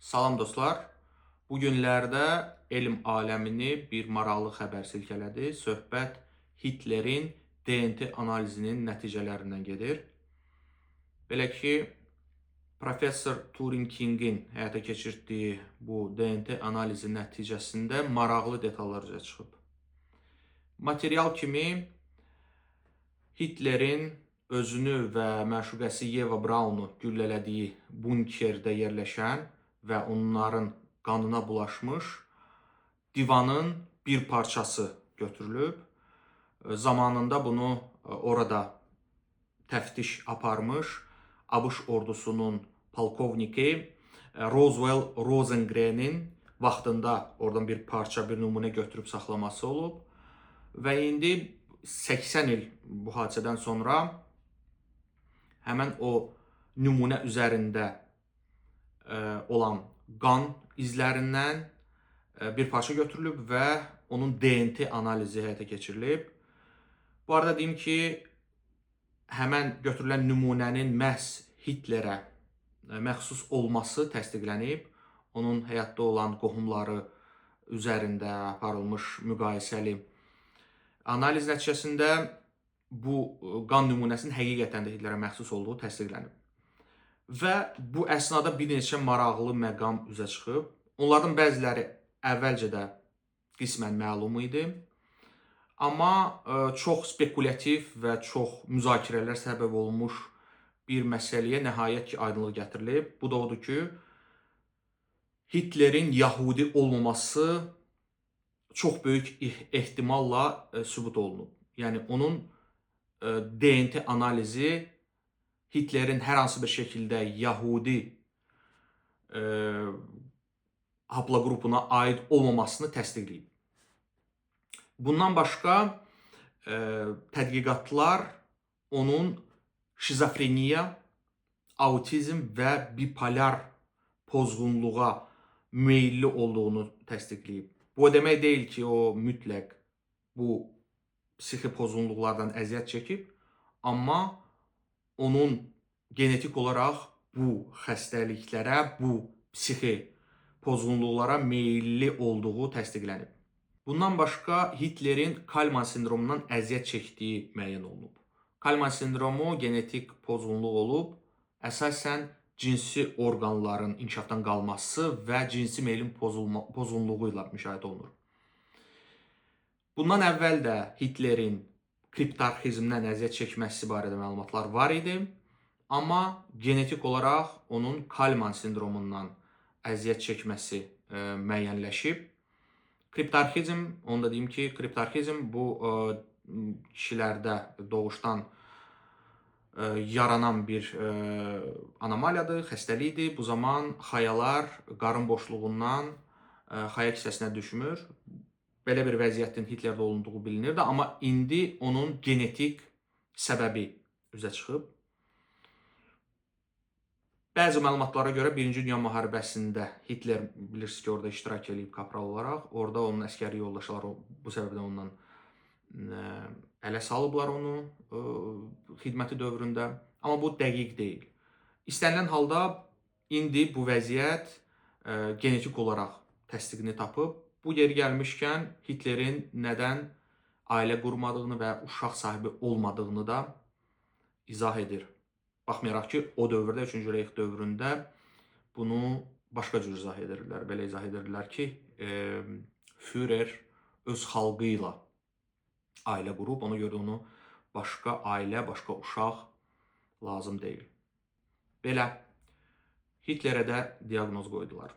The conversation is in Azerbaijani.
Salam dostlar. Bu günlərdə elm aləmini bir maraqlı xəbər silkələdi. Söhbət Hitlerin DNT analizinin nəticələrindən gedir. Belə ki, professor Turing Kingin həyata keçirtdiyi bu DNT analizi nəticəsində maraqlı detallar üzə çıxıb. Material kimi Hitlerin özünü və məşuqəsi Yeva Braunu güllələdiyi bunkerdə yerləşən və onların qanına bulaşmış divanın bir parçası götürülüb. Zamanında bunu orada təftiş aparmış ABŞ ordusunun polkovniki Roswell Rosengrenin vaxtında oradan bir parça, bir nümunə götürüb saxlaması olub və indi 80 il bu hadisədən sonra həmən o nümunə üzərində olan qan izlərindən bir parça götürülüb və onun DNT analizi həyata keçirilib. Bu arada deyim ki, həmən götürülən nümunənin məhz Hitlerə məxsus olması təsdiqlənib. Onun həyatda olan qohumları üzərində aparılmış müqayisəli analiz nəticəsində bu qan nümunəsinin həqiqətən də Hitlerə məxsus olduğu təsdiqlənib. Və bu əsnada bir neçə maraqlı məqam üzə çıxıb. Onlardan bəziləri əvvəlcə də qismən məlum idi. Amma çox spekulyativ və çox müzakirələr səbəb olmuş bir məsələyə nəhayət ki, aydınlıq gətirilib. Bu da odur ki, Hitlerin Yahudi olmaması çox böyük ehtimalla sübut olunub. Yəni onun DNT analizi Hitlerin hər hansı bir şəkildə Yahudi haploqrupuna aid olmamasını təsdiqləyib. Bundan başqa tədqiqatlar onun şizofreniya, autizm və bipolar pozğunluğa meyilli olduğunu təsdiqləyib. Bu o demək deyil ki, o mütləq bu psixi pozğunluqlardan əziyyət çəkib, amma onun genetik olaraq bu xəstəliklərə, bu psixi pozğunluqlara meyilli olduğu təsdiqlənib. Bundan başqa Hitlerin Kalman sindromundan əziyyət çəkdiyi müəyyən olunub. Kalman sindromu genetik pozğunluq olub, əsasən cinsi orqanların inkişafdan qalması və cinsi meylin pozğunluğu ilə müşahidə olunur. Bundan əvvəl də Hitlerin kriptarxizmdən əziyyət çəkməsi barədə məlumatlar var idi. Amma genetik olaraq onun Kalman sindromundan əziyyət çəkməsi müəyyənləşib. Kriptarxizm, onu da deyim ki, kriptarxizm bu kişilərdə doğuşdan yaranan bir anomaliyadır, xəstəlikdir. Bu zaman xayalar qarın boşluğundan xaya kisəsinə düşmür. Belə bir vəziyyətin Hitlerdə olunduğu bilinirdi, amma indi onun genetik səbəbi üzə çıxıb. Bəzi məlumatlara görə Birinci Dünya Müharibəsində Hitler bilirsiniz ki, orada iştirak eləyib kapral olaraq. Orada onun əskəri yoldaşları bu səbəbdən ondan ələ salıblar onu xidməti dövründə. Amma bu dəqiq deyil. İstənilən halda indi bu vəziyyət genetik olaraq təsdiqini tapıb. Bu yeri gəlmişkən Hitlerin nədən ailə qurmadığını və uşaq sahibi olmadığını da izah edir. Baxmayaraq ki, o dövrdə, 3-cü Reyx dövründə bunu başqa cür izah edirdilər. Belə izah edirdilər ki, Führer öz xalqı ilə ailə qurub, ona görə onu başqa ailə, başqa uşaq lazım deyil. Belə Hitlerə də diaqnoz qoydular.